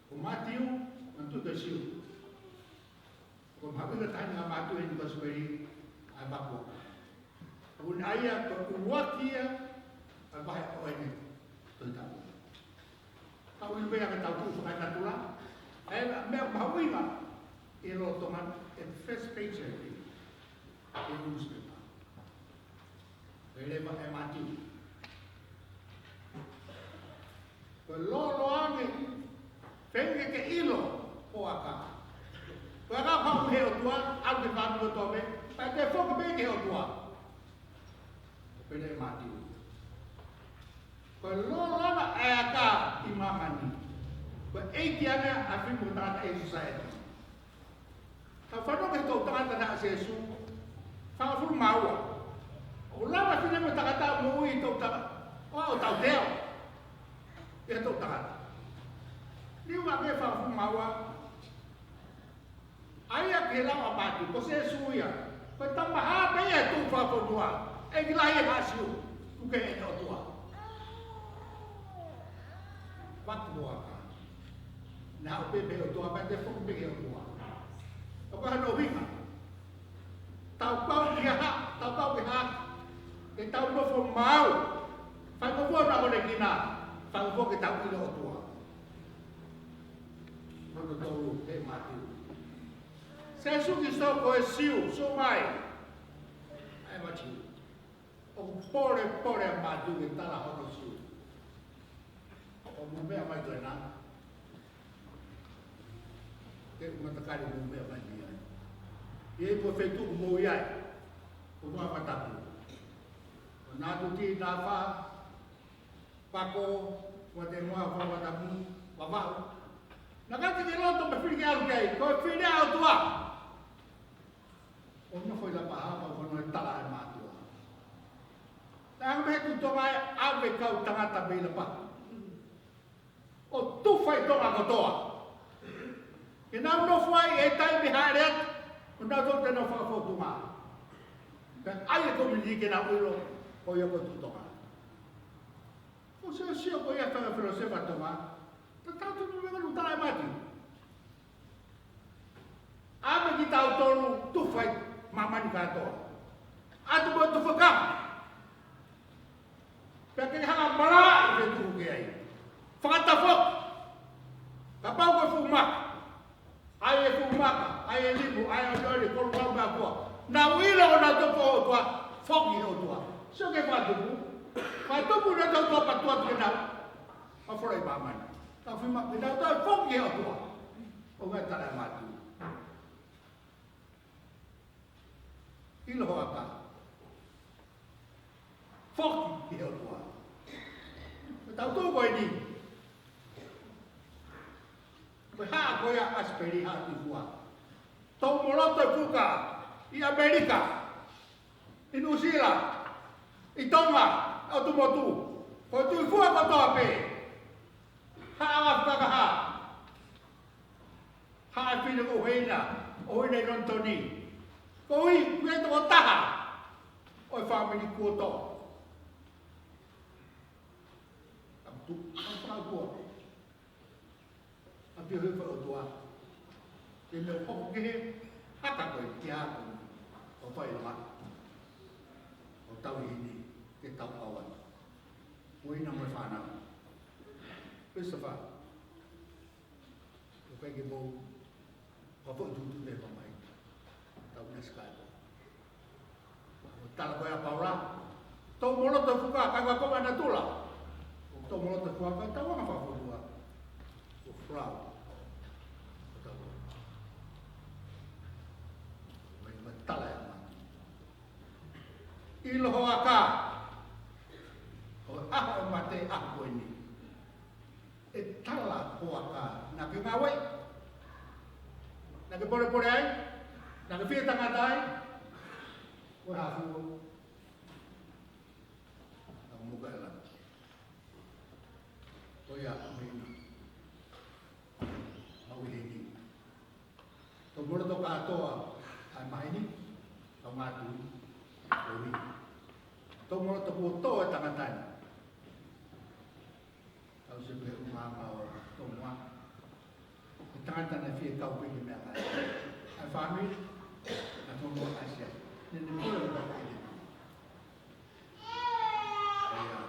Ko Mātiu, Mātiu te Siu. Ko e mahuʻinga taha ʻeni ʻa Mātiu ʻeni ko spele ʻa e vakuaka. ʻOku ʻi ai ia ko e ʻuluaki ia ʻa e vahe ʻo ʻene Tohi Tapu. Ka ʻoku ʻi ai pē ʻa e tau tuʻu fakanatula. ʻA e meʻa mahuʻinga ʻi he lolotonga ʻe first page ʻe ʻi he newspaper. Pea leva ʻe Mātiu. Ko e lōloa ange, feinga ke ʻilo, ko e aka. Ko e aka ʻoku haʻu mei he ʻOtua, ʻalu ki he fāmili kotoa pē, pea toe foki pē ki he ʻOtua. Pehē ʻe Mātiu. Ko e lōloa ange ʻa e aka ʻi māmani. Ko e ʻeiki ange ʻa e finemotuʻa ʻi he society. Ka fanongo ki he toʻutangata naʻe ʻa Sīsū, fāngofulu mā ua. ʻOku lava e finemotuʻa ʻo moʻui ʻi he toʻutangata. ʻO, ʻo tautea. ʻI he toʻutangata. Liu ake fāngofulu mā ua. ʻA ia ke lau ʻa Mātiu, ko Sīsū ia. Ko e tama hā pē ia ʻi he tuʻu fakafonua. ʻEiki lahi ʻa Siu. Tuku ki he ʻOtua. Vakuaka. Naʻe ʻo pē pē ʻOtua, pea toe foki pē ki he ʻOtua. ʻOku ʻi ai hano ʻuhinga. Tau pau ki ha, tau pau ki ha, ke tau nofo maau. Fai mo fua na kone kina, fai mo fua ke tau ʻilo ʻOtua. Hono tolu ʻe Mātiu. Sīsū Kalaisi ko e Siu, Siu mai. ʻAi Mātiu. ʻOku pole, pole ʻa Mātiu ke tala hono Siu. ʻOku mou meʻa mai ko ena. Ke u matakali mou meʻa mai ni ai. ʻI he ʻi he feituʻu ʻoku mou ʻi ai. Ko e fanga fakatapu. ʻO Natute, Nafa, Pako, Fuatemua, fanga fakatapu, Vavaʻu. Naʻa ke ke loto pē fili ke ʻalu ki ai. Ko e fili ʻa e ʻOtua. ʻO nofo ʻi Lapaha, ʻo nofo ʻi Lapaha. Naʻe ʻi ai pē he tuʻu Tonga ʻe ʻave kau tangata mei Lapaha. ʻO tufa ʻi Tonga kotoa. Ke nau nofo ai he taimi haʻele atu, ʻo nau tō te nau fakafōtunga. Pea ʻai e komiunitī ke nau ʻilo, ko ia ko e tuʻu Tonga. Ko e siosio ko ia fanga filōsefa Tonga, tatau tonu mo e ʻuhinga naʻe tala ʻe Mātiu. ʻAve kitautolu tufa ʻi māmani kātoa. ʻAtu mo e tufakanga. Pea ke hanga malaʻi ke tuʻu ki ai. Fakatafoki. Kapau ko e fuʻu maka. ʻAi e fuʻu maka. ʻAi e limu. ʻAi e ʻoliʻoli. Kolu kau mākua. Nau ʻilo ʻoku nau tufa ʻOtua. Foki ʻOtua. Sio ki he fakatupu. Fakatupu naʻa tau tufa patu atu ke nau. Mafolo ʻi māmani. Ka fima, ke nau toe foki ʻOtua. ʻO ngai tala e Mātiu. ʻIlo ho aka. Foki ki he ʻOtua. Tau tō ko eni. Ko ia ʻAsipeli Haʻa Tuʻifua. Tau moloto e fuka ʻi ʻAmelika, ʻi Nuʻusila, ʻi Tonga, ʻOtu Motu. Ko e tuʻifua kotoa pē. Haʻa Fakakaha. Haʻa fine ko Hena, ʻo Hena ʻi Lonitoni. Ko ia, ko e tokotaha ʻo e fāmili kuo toʻo. Tapu, tapu, tapu. ʻApio he fai ʻOtua. Te ne hoko ki he haka ko e kia ko e fai lama. ʻO tau ʻi heni ke tau ʻalu atu. Ko ʻena mo e fānau. Christopher. ʻOku ʻikai ke mou. Ka foʻi tutu te pa mai. Tau na skai. ʻO tala ko ia Paula. Tau moloto e fuka, kai wa ko ma natula. Tau moloto e fuka, kai tau anga fakafoʻotua. ʻO flau. ʻO tau. Mai ma tala e ma. ʻIlo hoʻaka. ʻO ʻaho ʻo mate ʻaho ko eni. ʻE tala hoʻaka, naʻa ke ngāue, naʻa ke polepole ai, naʻa ke fie tangata ai, ko e hā fua, naʻa mo ka e lana. Ko ia ʻa Hena, ʻa Hena. Tau moloto kātoa ʻa e maheni, tau ngātui, tau ni. Tau moloto kuo tō e tangata ni. Tau se pē ʻumanga ʻo Tonga. Ko e tangata naʻe fie kau pē ki he meʻakai. ʻA e fāmili, naʻa Tonga ʻasia. Ne ne pole ʻo kau pē. ʻIa.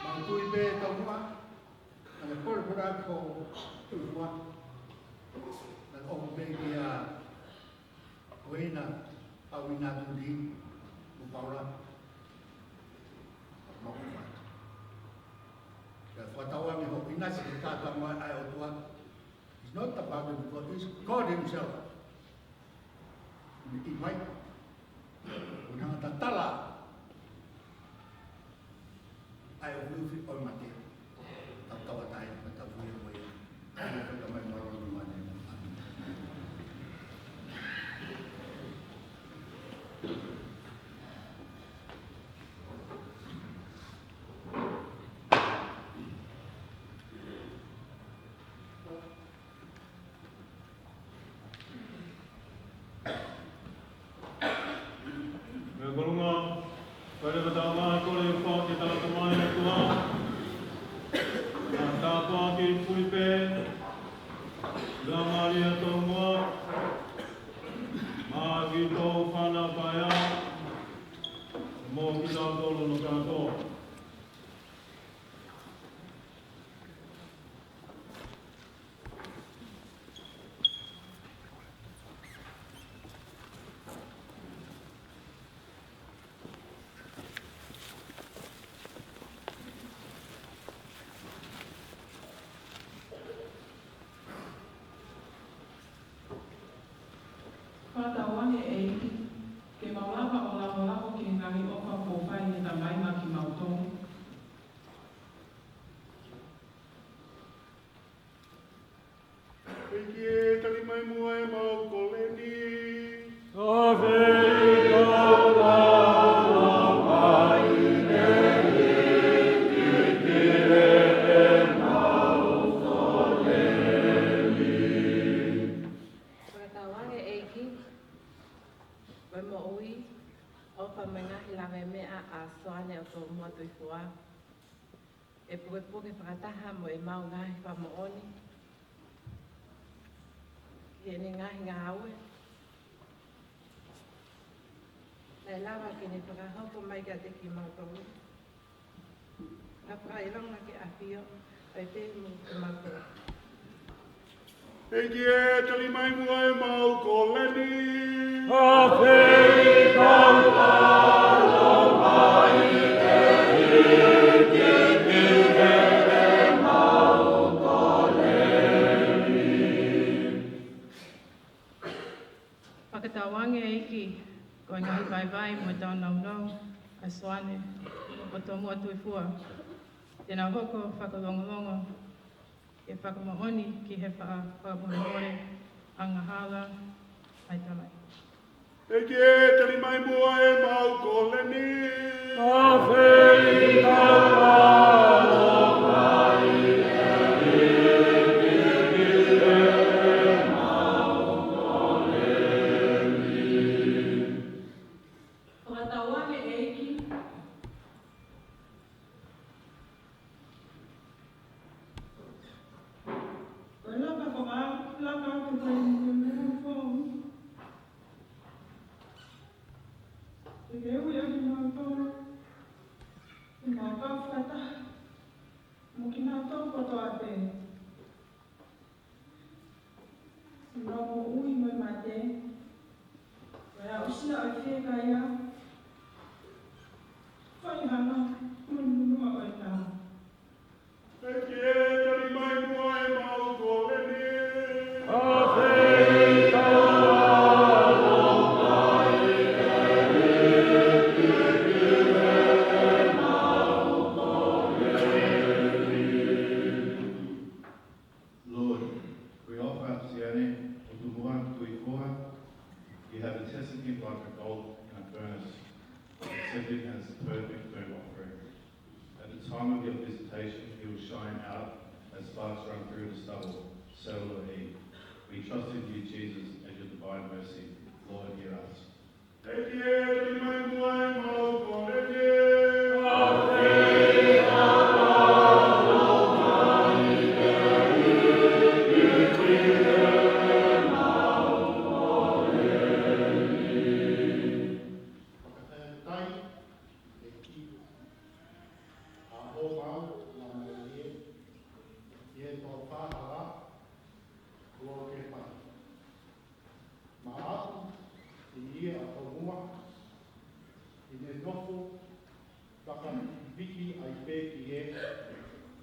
Mau tui pē Tonga. Naʻa ne pole pole ʻaki ko Tuʻifua. Naʻa ne ʻomi pē kia Ko ʻena, ʻa ʻena tuli, mo Paula. Mau ʻi fatu. Ke fakatauange hoʻo ʻinasi ki he kātoanga ʻa e ʻOtua. It's not about him, but it's God himself. Invite. Ko e hanga tatala. ʻA e ʻufiʻufi ʻo e mate. Tau tauʻatāina, tau fuli mo ia. Tau mai mālō ni mane. Mea kolunga, kae leva tau mai kole ʻo fau ke tau tamai ʻOtua. Ka tāpuaki kui pē, la malia tō mua, maʻa kitautolu fānau paea, mo kitautolu hono kātoa. Fakatauange ʻEiki, ke mau lava ʻo lakolako ki he ngaahi ʻofa kuo fai ʻe he Tamai maʻa kimautolu. ʻEiki ē, tali mai muʻa ʻemau kole ni. ʻAfeʻi kau lalo mai ʻEiki ki heʻemau kole ni. Fakatauange ʻEiki, ko e moʻui, ʻofa mo e ngaahi lavemeʻa ʻa Soane ʻo Toʻomua Tuʻifua. ʻE pukepuke fakataha mo ʻemau ngaahi fakamoʻoni. Ki heʻene ngaahi ngāue. Naʻe lava ke ne fakahoko mai kiate kimautolu. Ka fakaʻilonga ke ʻafio, ʻai pē mo kimautolu. ʻEiki ē, tali mai muʻa ʻemau kole ni. ʻAfeʻi kau lalo mai ʻEiki ki heʻemau kole ni. Fakatauange ʻEiki, ko e ngaahi vaivai mo e tau naunau ʻa Soane ʻo Toʻomua Tuʻifua. Te nau hoko fakalongolongo. ke fakamoʻoni ki he faʻa fakamolemole angahala ʻa e Tamai. ʻEiki ē, tali mai muʻa ʻemau kole ni. ʻAfeitaulalo mai ʻEiki ʻemau kole ni. Fakatauange ʻEiki. Ko e laka fakaʻaho, laka atu ki he moʻui foʻou. Ke ke ui ʻa kinautolu ke nau kau fakataha mo kinautolu kotoa pē. Siʻi moʻui mo e mate, ko e aʻusia ʻo e fiekaia, fai hanga mo e nunuma ʻo e tau. ʻEiki ē, tali mai muʻa ʻemau kole ni. ʻAfeitaulalo mai ʻEiki ʻemau kole ni. Lord, we offer up Sione ʻOtumua Tuʻifoha. You have tested him like a gold in a furnace, accept him as perfect burnt offering. At the time of your visitation, he will shine out as sparks run through the stubble. So will he. We trust in you, Jesus, and your divine mercy. Lord, hear us. ʻEiki ē, tali mai muʻa ʻemau kole ni. Fakataitai ʻEiki ʻa homau laumālie, ʻi he toʻufaʻahinga ʻo e fai. Maʻaku ʻi he ʻOtumua, ʻi he nofo fakapikipiki ai pē ki he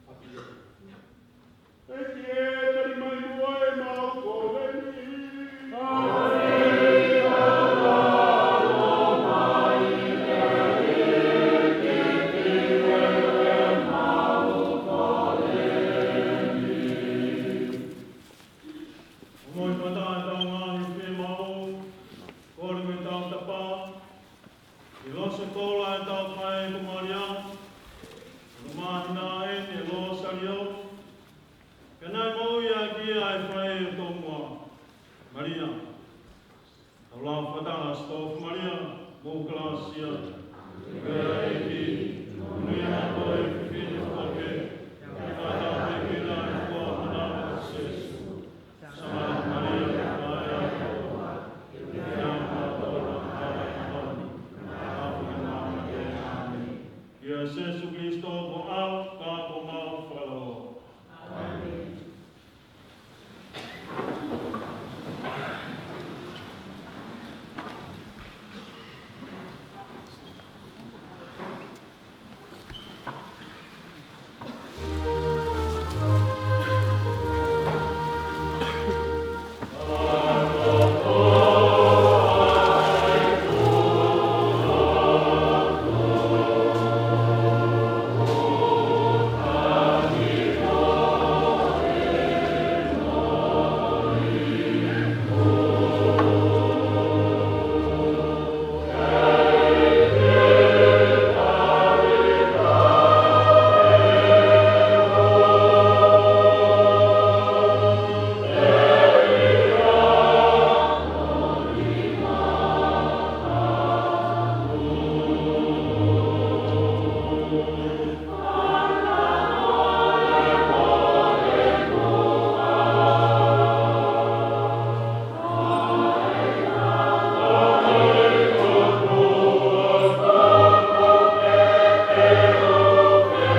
ʻAfiona. ʻEiki ē, tali mai muʻa ʻemau kole ni. Mo e fata ʻetau ngaahi fiemaʻu, kole mo e tautapa, ʻi he loso koula ʻetau faʻē ko Malia, ʻoku mahino ʻeni ʻi he Losālio, ke nau moʻui ʻaki ʻa e faʻē ʻo e ʻOtumua. Malia, tau lau fakataha, Sitofa Malia, mo e kalasia, ʻoku ke ʻi he ʻEiki, ʻoku ke ʻi he ʻaho ʻo e fefine fakataha,